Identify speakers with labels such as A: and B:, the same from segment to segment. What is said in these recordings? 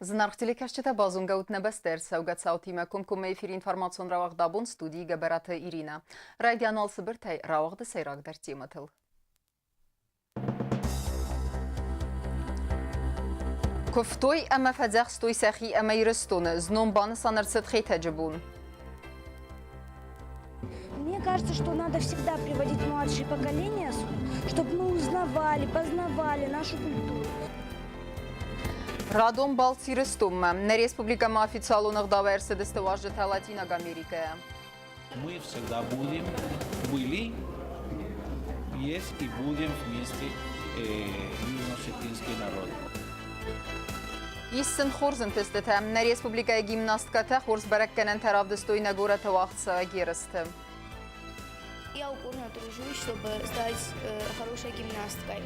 A: Зынаргъ телекӕсджытӕ, базонгӕ ут нӕ бӕстӕ ӕрцӕугӕ цаутимӕ комкоммӕ эфиры информацион рауагъд абон студийы Гӕбӕраты Иринӕ. Райдиан уал цыбыртӕй рауагъды сӕйрагдӕр темӕтыл. Куывтой ӕмӕ фӕдзӕхстой сӕхи ӕмӕ Ирыстоны. Знон банысан ӕрцыд Хетӕджы бон.
B: Мне кажется, что надо всегда приводить младшее поколение сюда, чтобы мы узнавали, познавали нашу культуру.
A: Радон балц Ирыстонмӕ. Нӕ республикӕмӕ официалон ӕгъдауӕй ӕрцыдысты уазджытӕ Латинаг Америкӕйӕ.
C: Мы всегда будем, были, есть и будем вместе южно-осетинский народ.
A: Ис сын хорз ӕнтыстытӕ. Нӕ республикӕйы гимнасткӕтӕ хорз бӕрӕггӕнӕнтӕ равдыстой нӕ горӕты уагъдцӕуӕг ерысты.
D: Я упорно тружусь, чтобы стать хорошей гимнасткой.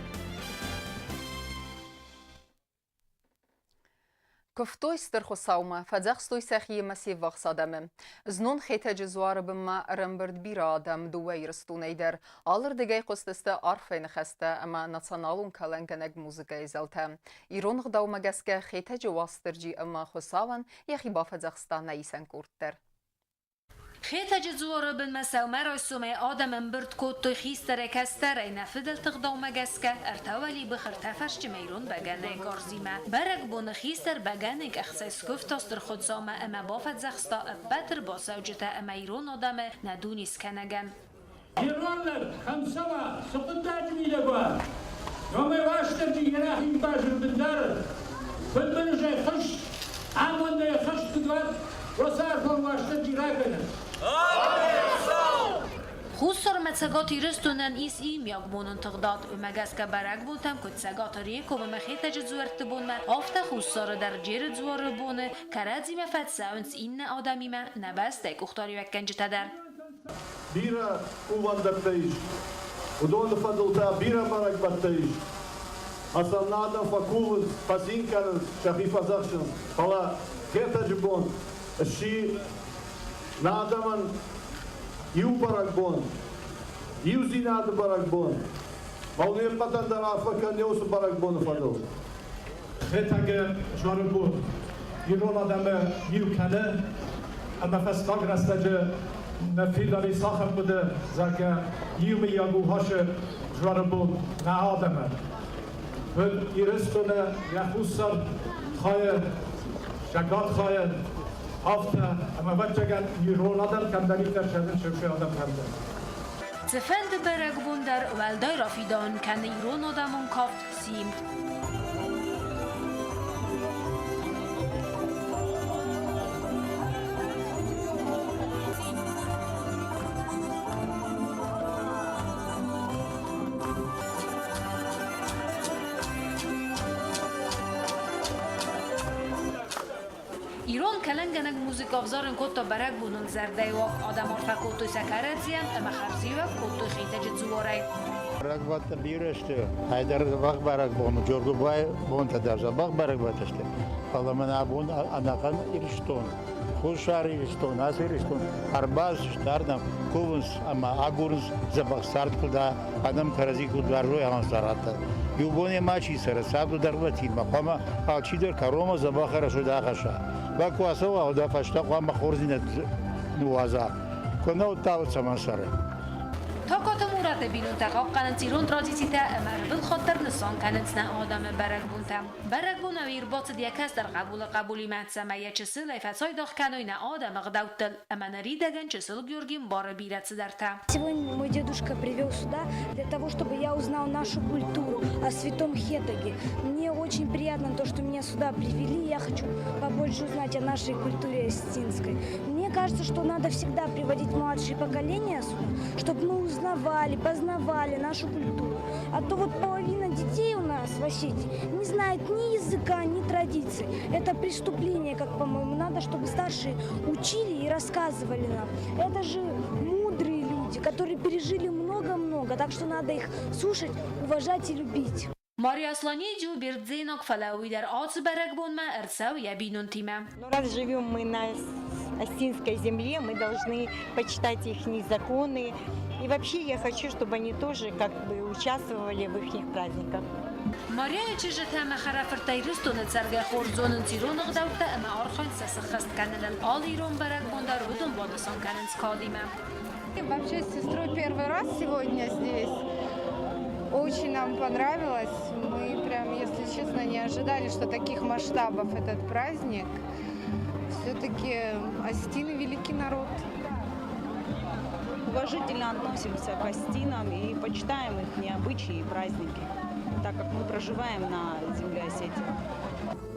A: Куывтой Стыр Хуыцаумӕ, фӕдзӕхстой сӕхи ӕмӕ се ввахс адӕмы. Знон Хетӕджы дзуары бынмӕ ӕрӕмбырд бирӕ адӕм дыууӕ Ирыстонӕй дӕр. Алырдыгӕй хъуыстысты арфӕйы ныхӕстӕ ӕмӕ националон кӕлӕнгӕнӕг музыкӕйы зӕлтӕ. Ирон ӕгъдаумӕ гӕсгӕ Хетӕджы Уастырджи ӕмӕ Хуыцауӕн йӕхи бафӕдзӕхста нӕ исӕн къорд дӕр.
E: Хетӕджы дзуары бынмӕ сӕумӕрайсомӕй адӕм ӕмбырд кодтой хистӕрӕй-кӕстӕрӕй нӕ фыдӕлты гъдаумӕ гӕсгӕ ӕртӕ уӕлибых ӕртӕ фӕрсчымӕ ирон бӕгӕныйы карзимӕ. Бӕрӕгбоны хистӕр бӕгӕныйы къӕхцӕй скуывта Стыр Хуыцаумӕ ӕмӕ бафӕдзӕхста ӕппӕт ӕрбацӕуджытӕ ӕмӕ ирон адӕмы нӕ Дунескӕнӕгӕн.
F: Ирон лӕг кӕм цӕуа, цы хъуыддаджы мидӕг уа, уымӕй Уастырджи йе рахиз базыр бындары, фыдбылызӕй хызт, амондӕй хызт куыд уат, уыцы арфӕ Уастырджи ракӕнӕд.
E: Хуссармӕ Цӕгат Ирыстонӕн ис иумиаг монон тыгъдад, уымӕ гӕсгӕ бӕрӕгбонтӕм куыд Цӕгаты Реком ӕмӕ Хетӕджы дзуӕртты бонмӕ, афтӕ Хуссары дӕр Джеры дзуары боны кӕрӕдзимӕ фӕцӕуынц иннӕ адӕмимӕ нӕ бӕстӕйы къухдариуӕггӕнджытӕ дӕр.
G: Бирӕ кувӕндӕттӕ ис, уыдоны фӕдыл та бирӕ бӕрӕгбӕттӕ ис. Ӕцӕг адӕм фӕкувынц, фӕцин кӕнынц, сӕхи фӕдзӕхсынц, фӕлӕ Хетӕджы бон сси нӕ адӕмӕн иу бӕрӕгбон, иудзинады бӕрӕгбон. Фӕлӕ не ппӕтӕн дӕр арфӕ кӕн уыцы бӕрӕгбоны фӕдыл.
F: Хетӕджы зӕрыбон ирон адӕмы иу кӕны, ӕмӕ фӕстаг рӕстӕджы нӕ фидари цахӕм хъуыды, зӕгъгӕ, иумӕйаг у хӕсы зӕрыбон нӕ адӕмы. Фыд Ирыстоны йӕ хуссар хайы, цӕгат хайы, афтӕ, ӕмӕ ӕвӕццӕгӕн, ирон адӕм кӕмдӕриддӕр цӕрынц, уыцы адӕм кӕмдӕр.
E: Цыфӕнды бӕрӕгбон дӕр уӕлдай рафидауын кӕны ирон адӕмон кафт Симд. Ирон кӕлӕнгӕнӕг музыкӕ ӕвзарын кодта бӕрӕгбонон зӕрдӕйы Адӕм арфӕ кодтой сӕ кӕрӕдзийӕн ӕмӕ хӕрзиуӕг кодтой Хетӕджы дзуарӕй.
H: Бӕрӕгбӕттӕ бирӕ сты. Айдӕр дзӕбӕх бӕрӕгбон у. Джоргуыбайы бонтӕ дӕр дзӕбӕх бӕрӕгбӕттӕ сты. Фӕлӕ мӕнӕ абон ӕнӕхъӕн Ирыстон, Хуссар Ирыстон, ацы Ирыстон ӕрбацыдысты ардӕм, кувынц ӕмӕ агурынц дзӕбӕх цард куыд адӕм кӕрӕдзи куыд уарзой, ахӕм цард. Иу бон йӕ ма чи цӕры, царды дӕргъвӕтинмӕ хъуамӕ алчидӕр кӕронмӕ дзӕбӕх рӕсугъд ахӕсса. Лӕг куы ацӕуа, уӕд ӕ фӕстӕ хъуамӕ хорздзинад ныууадза. Куы нӕ уыдта, уӕд цӕмӕн цӕры?
E: Токаты Мураты бинонтӕ хъахъхъӕнынц ирон традицитӕ ӕмӕ ӕрвылхатт дӕр нысан кӕнынц нӕ адӕмы бӕрӕгбонтӕ. Бӕрӕгбонау ӕрбацыд йӕ кӕстӕр хъӕбулы хъӕбулимӕ, цӕмӕй йӕ чысылӕй фӕцайдагъ кӕной нӕ адӕмы ӕгъдӕуттыл ӕмӕ ныридӕгӕн чысыл Георги мбары бирӕ цыдӕртӕ.
B: Сегодня мой дедушка привел сюда для того, чтобы я узнал нашу культуру о святом Хетаге. Мне очень приятно то, что меня сюда привели. Я хочу побольше узнать о нашей культуре осетинской. Мне кажется, что надо всегда приводить младшие поколения сюда, чтобы мы узнавали, познавали нашу культуру. А то вот половина детей у нас в Осетии не знает ни языка, ни традиций. Это преступление, как по-моему. Надо, чтобы старшие учили и рассказывали нам. Это же мудрые люди, которые пережили много-много, так что надо их слушать, уважать и любить.
E: Мария Асланидиу бердзенаг, фӕлӕ уый дӕр ацы бӕрӕгбонмӕ ӕрцӕуы йӕ бинонтимӕ.
I: Ну, раз живем мы на Осетинской земле, мы должны почитать их законы. И вообще я хочу, чтобы они тоже как бы участвовали в их праздниках.
E: Марияйы чызджытӕ ӕмӕ хӕрӕфырттӕ Ирыстоны цӕргӕ хорз зонынц ирон ӕгъдӕуттӕ ӕмӕ архайынц сӕ сыххӕст кӕныныл. Алы ирон бӕрӕгбон дӕр уыдон банысан кӕнынц кадимӕ.
J: Вообще с сестрой первый раз сегодня здесь. Очень нам понравилось. Мы прям, если честно, не ожидали, что таких масштабов этот праздник. Все-таки осетины великий народ.
K: Уважительно относимся к осетинам и почитаем их обычаи и праздники, так как мы проживаем на земле Осетии.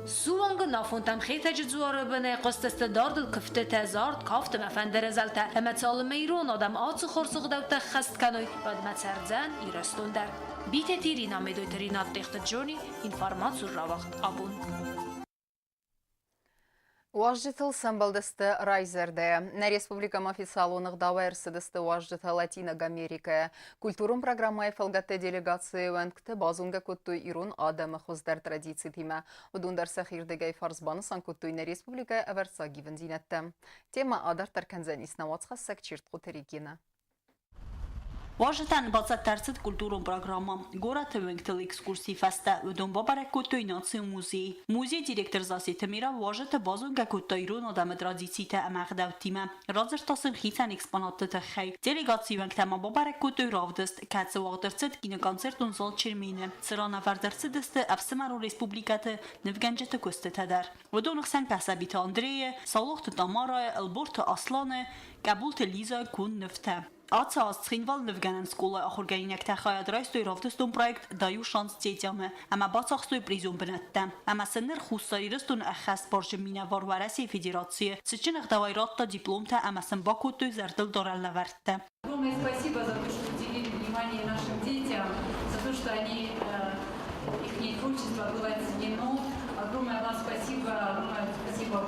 E: Суанг нафонтӕм Хетӕджы дзуары бынӕй хъуыстысты дардыл куывдтытӕ, зард, кафт ӕмӕ фӕндыры зӕлтӕ. Ӕмӕ цалынмӕ ирон адӕм ацы хорз ӕгъдӕуттӕ ӕххӕст кӕной, уӕдмӕ цӕрдзӕн Ирыстон дӕр. Битеты Ирина, Медойты Ринат, Тъехты Джони, информацион рауагъд абон.
A: Уазджытыл сӕмбӕлдысты райзӕрдӕйӕ. Нӕ республикӕмӕ официалон ӕгъдауӕй ӕрцыдысты уазджытӕ Латинаг Америкӕйӕ. Культурон программӕйы фӕлгӕтты делегацийы уӕнгты базонгӕ кодтой ирон адӕмы хуыздӕр традицитимӕ. Уыдон дӕр сӕхирдыгӕй фарс банысан кодтой нӕ республикӕйы ӕвӕрццаг ивындзинӕдтӕ. Темӕ адарддӕр кӕндзӕнис нӕ уацхӕссӕг Чиртхъуты Регинӕ.
L: Уазджытӕн бацӕттӕ ӕрцыд культурон программӕ. Горӕты уынгтыл экскурсийы фӕстӕ уыдон бабӕрӕг кодтой национ музей. Музейы директор Засеты Мира уазджыты базонгӕ кодта ирон адӕмы традицитӕ ӕмӕ ӕгъдӕуттимӕ. Радзырдта сын хицӕн экспонатты тыххӕй. Делегацийы уӕнгтӕ ма бабӕрӕг кодтой равдыст, кӕцы уагъд ӕрцыд киноконцертон зал Чермены, цыран ӕвӕрд ӕрцыдысты ӕфсымӕрон республикӕты нывгӕнджыты куыстытӕ дӕр. Уыдоны хсӕн Кӕсӕбиты Андрейы, Саулохты Тамарайы, Ӕлборты Асланы, Къӕбулты Лизайы конд нывтӕ. Ацы аз Цхинвалы нывгӕнӕн скъолайы ахуыргӕнинӕгтӕ хайад райстой равдыстон проект «Даю шанс детям-ы» ӕмӕ бацахстой призон бынӕттӕ. Ӕмӕ сын ныр Хуссар Ирыстоны ӕххӕстбарджын минӕвар Уӕрӕсейы Федерацийы цытджын ӕгъдауӕй радта дипломтӕ ӕмӕ сын бакодтой зӕрдылдарӕн лӕвӕрттӕ.
M: Огромное спасибо за то, что уделили внимание нашим детям, за то, что они, их творчество было оценено. Огромное вам спасибо, огромное спасибо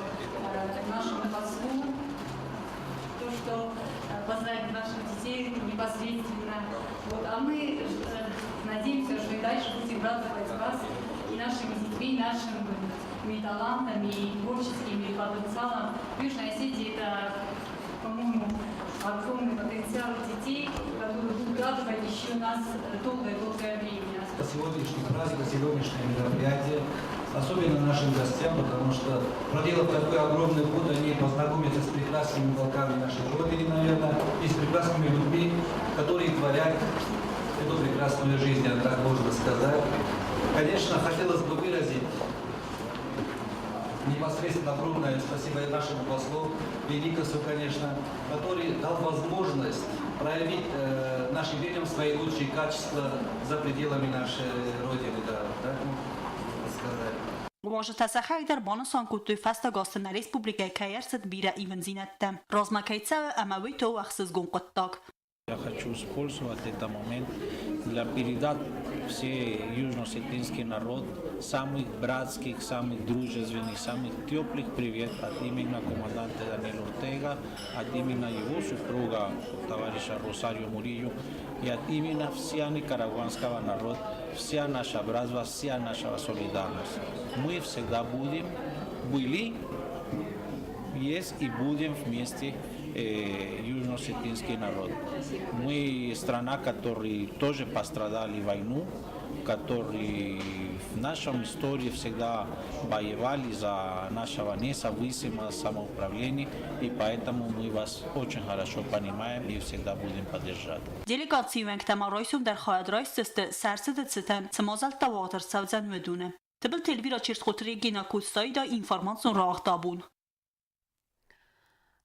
M: нашему послу, то, что поздравить наших детей непосредственно. Вот. А мы надеемся, что и дальше будем радовать вас и нашими детьми, и нашими талантами, и творческими потенциалом. Южная Осетия – это, по-моему, огромный потенциал детей, которые будут радовать еще нас долгое-долгое время.
N: Сегодняшний праздник, сегодняшнее мероприятие, особенно нашим гостям, потому что, проделав такой огромный путь, они познакомятся с прекрасными уголками нашей Родины, наверное, и с прекрасными людьми, которые творят эту прекрасную жизнь, так можно сказать. Конечно, хотелось бы выразить непосредственно огромное спасибо и нашему послу Беникасу, конечно, который дал возможность проявить нашим детям свои лучшие качества за пределами нашей Родины, да, так можно сказать.
L: Уазджытӕ сӕхӕдӕг дӕр банысан кодтой фӕстаг азты нӕ республикӕйы кӕй ӕрцыд бирӕ ивындзинӕдтӕ. Размӕ кӕй цӕуы ӕмӕ уый та у ӕхсызгон хъуыддаг.
C: Я хочу использовать этот момент для передать все южно-осетинский народ самых братских, самых дружественных, самых теплых привет от имени команданта Даниэля Ортега, от имени его супруга, товарища Росарио Мурильо, и от имени вся никарагуанского народа, вся наша братство, вся наша солидарность. Мы всегда будем, были, есть и будем вместе южно-осетинский народ. Мы страна, которая тоже пострадали войну, которые в нашем истории всегда воевали за нашего независимого самоуправления, и поэтому мы вас очень хорошо понимаем и всегда будем поддержать.
L: Делегацийы уӕнгтӕ ма райсом дӕр хайад райсдзысты сӕрцыды цытӕн, цы мадзӕлттӕ уагъд ӕрцӕудзӕн, уыдоны. Тыбылты Эльвира Чертхъоты Регина Куцайда информацион рауагъд абон.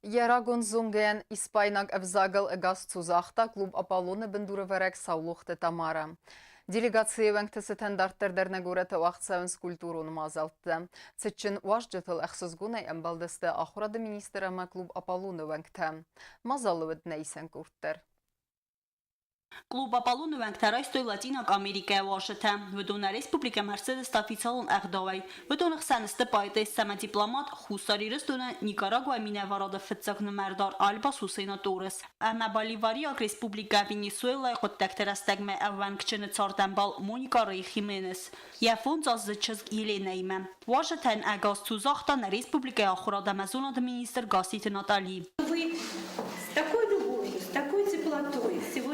A: Йӕ рагон зонгӕйӕн испайнаг ӕвзагыл ӕгас цу загъта клуб «Аполлон»-ы бындурӕвӕрӕг Саулохты Тамара. Делегацийы уӕнгты цытӕн дарддӕр дӕр нӕ горӕты уагъд цӕуынц культурон мадзӕлттӕ. Цытджын уазджытыл ӕхсызгонӕй ӕмбӕлдысты ахуырады министр ӕмӕ клуб «Аполлон»-ы уӕнгтӕ. Мадзалы уыд нӕ исӕн къорд дӕр.
L: Клуб «Аполлон»-ы уӕнгтӕ райстой Латинаг Америкӕйы уазджытӕ. Уыдон нӕ республикӕмӕ ӕрцыдысты официалон ӕгъдауӕй. Уыдоны хсӕн сты поэтессӕ ӕмӕ дипломат Хуссар Ирыстоны Никарагуайы минӕварады фыццаг нымӕрдар Альба Сусена Торрес ӕмӕ Боливариаг Республикӕ Венесуэлӕйы хъуыддӕгты рӕстӕгмӕ ӕууӕнкджыны цардӕмбал Моника Рей Хименес йӕ фондзаздзыд чызг Еленӕимӕ. Уазджытӕн ӕгас цу загъта нӕ республикӕйы ахуырад ӕмӕ зонады министр Гасситы Натали.
O: Вы с такой любовью, с такой теплотой сегодня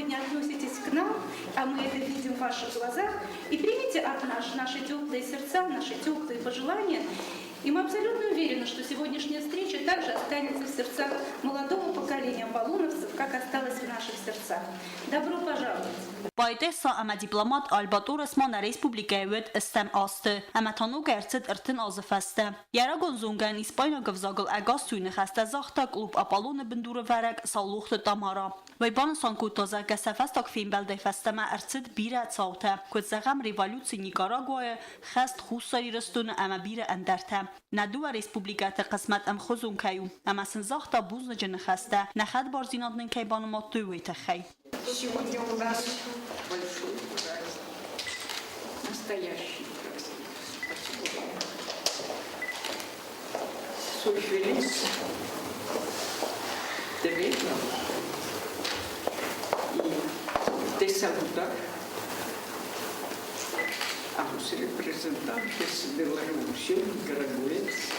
O: А мы это видим в ваших глазах. И примите от нас наши теплые сердца, наши теплые пожелания. И мы абсолютно уверены, что сегодняшняя встреча также останется в сердцах молодого поколения аполлоновцев, как осталась в наших сердцах. Добро пожаловать!
L: Поэтесса ӕмӕ дипломат Альба Торрес ма нӕ республикӕйы уӕд ӕстӕм азты ӕмӕ та ног ӕрцыд 30 азы фӕстӕ. Йӕ рагон зонгӕйӕн испайнаг ӕвзагыл ӕгасцуйы ныхӕстӕ загъта клуб «Аполлон-ы бындурӕвӕрӕг Саулохты Тамара. Уый банысан кодта, зӕгъгӕ, сӕ фӕстаг фембӕлдӕй фӕстӕмӕ ӕрцыд бирӕ цаутӕ, куыд зӕгъӕм, революци Никарагуайы, хӕст Хуссар Ирыстоны ӕмӕ бирӕ ӕндӕртӕ. Нӕ дыууӕ республикӕты хъысмӕт ӕмхуызон кӕй у, ӕмӕ сын загъта бузныджы ныхӕстӕ, нӕ хӕдбардзинад нын кӕй банымадтой, уый тыххӕй.
P: Сегодня у нас большой праздник, настоящий праздник. Спасибо вам. Soy feliz de verlo y de saludar a los representantes de la Revolución Nicaragüense,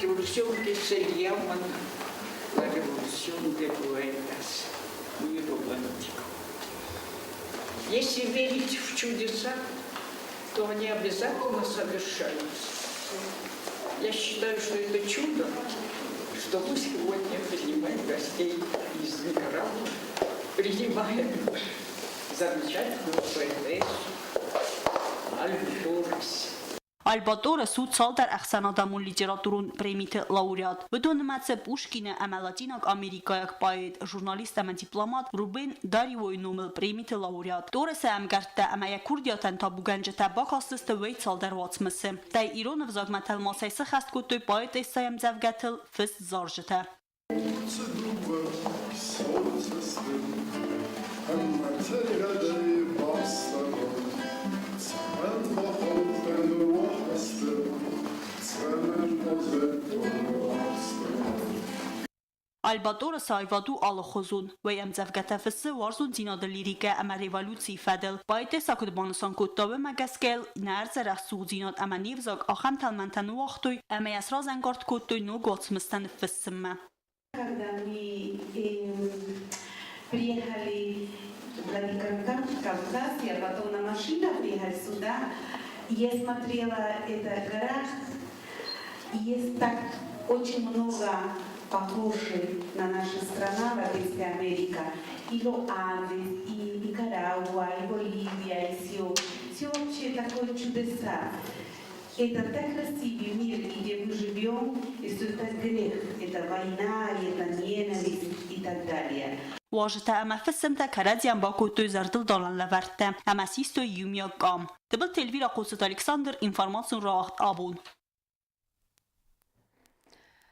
P: revolución que se llama la Revolución de Poetas, muy romántico. Если верить в чудеса, то они обязательно совершаются. Я считаю, что это чудо, что мы сегодня принимаем гостей из Никарагуа, принимаем замечательную поэтессу Альбу Торрес.
L: Альба Торрес у цалдӕр ӕхсӕнадӕмон литературон премиты лауреат. Уыдон нымӕцы Пушкины ӕмӕ латинаг америкӕйаг поэт, журналист ӕмӕ дипломат Рубен Дариойы номыл премиты лауреат. Торресы ӕмгӕрттӕ ӕмӕ йӕ курдиатӕн табугӕнджытӕ бакастысты уый цалдӕр уацмысы. Стӕй ирон ӕвзагмӕ тӕлмацӕй сыххӕст кодтой поэтессӕйы ӕмдзӕвгӕтыл фыст зарджытӕ.
Q: Уыцы дыууӕ солнце ӕмӕ тӕригъӕдӕй бафсӕрон, цӕмӕн фӕхаудтӕн уӕ хӕсты, цӕмӕн базыдтон уарзтӕн.
L: Альба Торресы аивад у алыхуызон. Уый ӕмдзӕвгӕтӕ фыссы уарзондзинады лирикӕ ӕмӕ революцийы фӕдыл. Поэтесса куыд банысан кодта, уымӕ гӕсгӕ йыл нӕ ӕрдзы рӕсугъддзинад ӕмӕ не взаг ахӕм тӕлмӕнтӕ ныууагътой ӕмӕ йӕ сразӕнгард кодтой ног уацмыстӕ ныффыссынмӕ.
R: Когда мы приехали в Владикавказ, а потом на машинах приехали сюда, я смотрела это гора, есть так очень много похожих на нашу страну, Латинская Америка. И Анdes, и Никарагуа, и Боливия, и все. Все вообще такое чудеса. Это так красивый мир, где мы живем, и что это грех, это война, это ненависть и так далее.
L: Уазджытӕ ӕмӕ фысымтӕ кӕрӕдзийӕн бакодтой зӕрдылдарӕн лӕвӕрттӕ ӕмӕ систой иумиаг къам. Тыбылты Эльвира, Хъоцыты Александр, информацион рауагъд «Абон».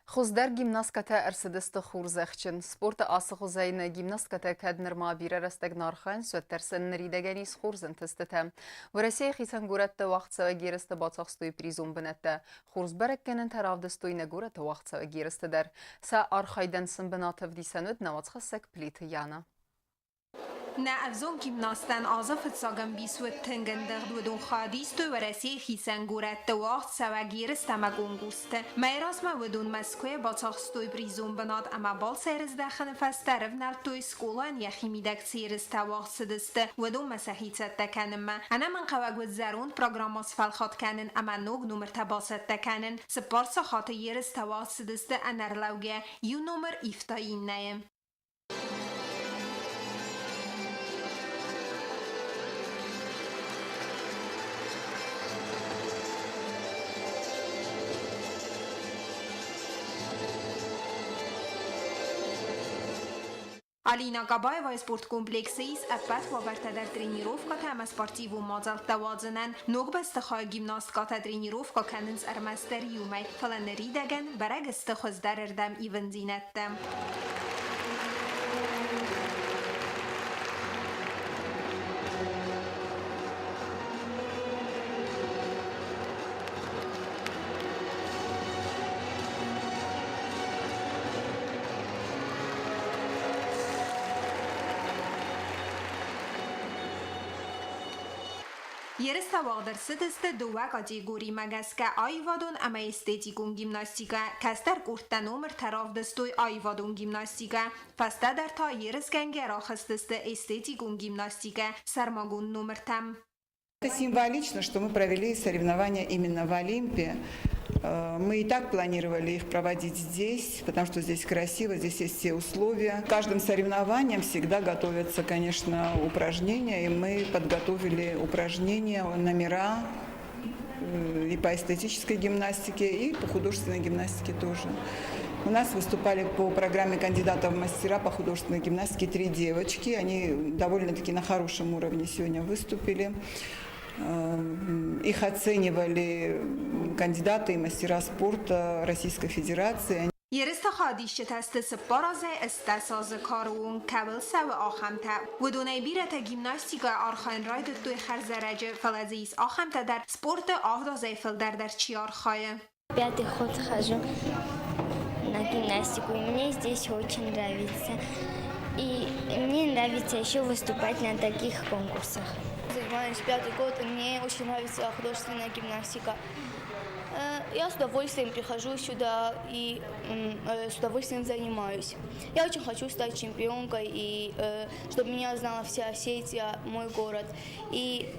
A: Хуыздӕр гимнасткӕтӕ ӕрцыдысты хурзӕхджын. Спорты ацы хуызӕй нӕ гимнасткӕтӕ кӕд нырма бирӕ рӕстӕг нӕ архайынц, уӕддӕр сын ныридӕгӕн ис хорз ӕнтыстытӕ. Уӕрӕсейы хицӕн горӕтты уагъдцӕуӕг ерысты бацахстой призон бынӕттӕ. Хорз бӕрӕггӕнӕнтӕ равдыстой нӕ горӕты уагъдцӕуӕг ерысты дӕр. Сӕ архайдӕн сын бынат ӕвдисӕн уыд нӕ уацхӕссӕг Плиты Яна.
S: Нӕ ӕвзонг гимнасттӕн азы фыццаг ӕмбис уыд тынг ӕндыгъд. Уыдон хайад истой Уӕрӕсейы хицӕн горӕтты уагъд цӕуӕг ерыстӕ ӕмӕ конкурсты. Мӕйы размӕ уыдон Мӕскуыйы бацахстой призон бынат ӕмӕ балцӕй рыздӕхыны фӕстӕ ӕрывнӕлдтой скъолайӕн йӕхи мидӕг цы ерыстӕ уагъд цыдысты, уыдонмӕ сӕхи цӕттӕ кӕнынмӕ. Ӕнӕмӕнгхъӕуӕг уыд зӕронд программӕ сфӕлхатт кӕнын ӕмӕ ног номыртӕ бацӕттӕ кӕнын. 4 сахаты ерыстӕ уагъд цыдысты ӕнӕрлӕугӕ, иу номыр ивта иннӕйы. Алина Габаевайы спорткомплексы ис ӕппӕт уавӕртӕ дӕр тренировкӕтӕ ӕмӕ спортивон мадзӕлттӕ уадзынӕн. Ног бӕстыхайы гимнасткӕтӕ тренировкӕ кӕнынц ӕрмӕстдӕр иу мӕй, фӕлӕ ныридӕгӕн бӕрӕг сты хуыздӕрырдӕм ивындзинӕдтӕ. Ерыстӕ уагъд ӕрцыдысты дыууӕ категоримӕ гӕсгӕ аивадон ӕмӕ эстетикон гимнастикӕ. Кӕстӕр къордтӕ номыртӕ равдыстой аивадон гимнастикӕ, фӕстӕдӕр та ерысгӕнгӕ рахызтысты эстетикон гимнастикӕ сӕрмагонд номыртӕм.
T: Это символично, что мы провели соревнования именно в Олимпе. Мы и так планировали их проводить здесь, потому что здесь красиво, здесь есть все условия. Каждым соревнованием всегда готовятся, конечно, упражнения, и мы подготовили упражнения, номера и по эстетической гимнастике, и по художественной гимнастике тоже. У нас выступали по программе кандидатов в мастера по художественной гимнастике три девочки. Они довольно-таки на хорошем уровне сегодня выступили. Их оценивали кандидаты и мастера спорта Российской Федерации.
S: Ерысты хайадисджытӕ сты цыппар азӕй 18 азы кары онг кӕуыл цӕуы, ахӕмтӕ. Уыдонӕй бирӕтӕ гимнастикӕйы архайын райдыдтой хӕрзӕрӕджы, фӕлӕ дзы ис ахӕмтӕ дӕр, спорты авд азӕй фылдӕр дӕр чи архайы.
D: Пятый год хожу на гимнастику, и мне здесь очень нравится. И мне нравится еще выступать на таких конкурсах. Занимаюсь пятый год, и мне очень нравится художественная гимнастика. Я с удовольствием прихожу сюда и с удовольствием занимаюсь. Я очень хочу стать чемпионкой, и чтобы меня знала вся Осетия, мой город. И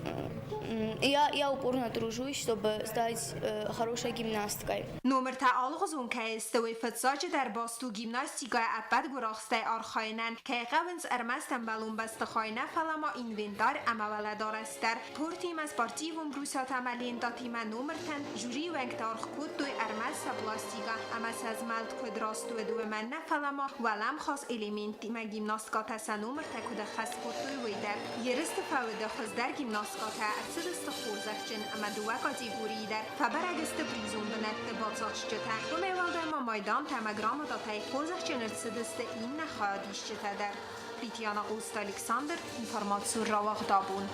D: я упорно тружусь, чтобы стать хорошей гимнасткой.
S: Номыртӕ алыгъуызон кӕй сты, уый фыццаджыдӕр баст у гимнастикӕйы ӕппӕт гуырахстӕй архайынӕн, кӕй хъӕуынц ӕрмӕст ӕмбӕлон бӕстыхай нӕ, фӕлӕ ма инвентарь ӕмӕ уӕлӕдарӕс дӕр. Портимӕ, спортивон брусатӕ ӕмӕ лентатимӕ номыртӕн жюрийы уӕнгтӕ аргъ кодтой ӕрмӕст сӕ пластикӕ ӕмӕ сӕ змӕлд куыд раст уыд, уымӕн нӕ, фӕлӕ ма уӕлӕмхас элементтимӕ гимнасткӕтӕ сӕ номыртӕ куыд ӕххӕст кодтой, уый дӕр. Ерысты фӕуды хуыздӕр гимнасткӕтӕ ӕрцыдысты хорзӕхджын ӕмӕ дыууӕ категорийы дӕр фӕбӕрӕг сты призон бынӕтты бацахсджытӕ. Уымӕй уӕлдай ма майдантӕ ӕмӕ грамотатӕй хорзӕхджын ӕрцыдысты иннӕ хайадисджытӕ дӕр. Плитьяна Къоста Александр, информацион рауагъд абон.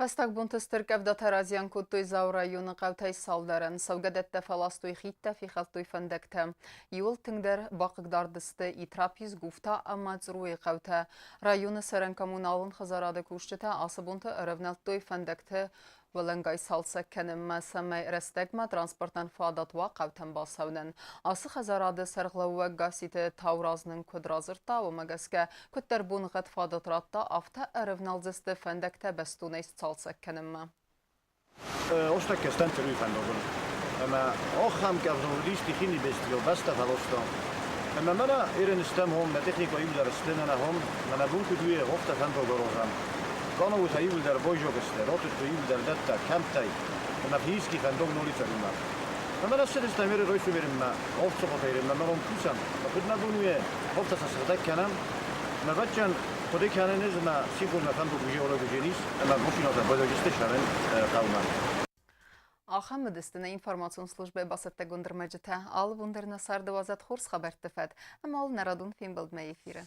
A: Фӕстаг бонты стыр къӕвдатӕ разиан кодтой Дзауы районы хъӕутӕй цалдӕрӕн. Цӕугӕдӕттӕ фӕластой хидтӕ, фехӕлдтой фӕндӕгтӕ. Иуыл тынгдӕр бахъыгдард сты Итрапис, Гуфта ӕмӕ Църуйы хъӕутӕ. Районы цӕрӕн-коммуналон хӕдзарады кусджытӕ ацы бонты ӕрӕвнӕлдтой фӕндӕгты уӕлӕнгай цалцӕг кӕнынмӕ, цӕмӕй рӕстӕгмӕ транспортӕн фадат уа хъӕутӕм бацӕуынӕн. Ацы хӕдзарады сӕргълӕууӕг Гасситы Тауразн нын куыд радзырдта, уымӕ гӕсгӕ куыддӕр боныгъӕд фадат радта, афтӕ ӕрӕвналдзысты фӕндӕгтӕ бӕстонӕй сцалцӕг кӕнынмӕ.
G: Остӕккӕ стӕм Църуйы фӕндагыл. Ӕмӕ ахӕм кӕвзон уыдис Тихини бестийыл бӕстӕ фӕлоста. Ӕмӕ мӕнӕ ерын стӕм хом, нӕ техникӕ иуылдӕр сты, нӕ нӕ хом, мӕнӕ бон куыд уе, афтӕ фӕндаг аразӕм. Къанауытӕ иуылдӕр байзаг сты, ратыдтой иуылдӕр дӕттӕ, кӕмттӕй, ӕмӕ физически фӕндаг нал и цӕрынмӕ. Ӕмӕ нӕ ссыдыстӕм еры райсомерынмӕ, авдсахатӕйрынмӕ мӕ ром кусӕм, куыд нӕ бон уе, афтӕ сӕ сыгъдӕг кӕнӕм. Мӕ бӕччӕн хъуыды кӕнын ӕз ӕмӕ сихормӕ фӕндаг геолог ис, ӕмӕ машинӕтӕ байзаг сты сӕрӕн хъӕумӕ.
A: Ахӕм уыдысты нӕ информацион службӕйы бацӕттӕгонд ӕрмӕджытӕ. Алы бон дӕр нӕ царды уадзӕд хорз хабӕртты фӕд ӕмӕ уыл нӕ радон фембӕлдмӕ эфиры.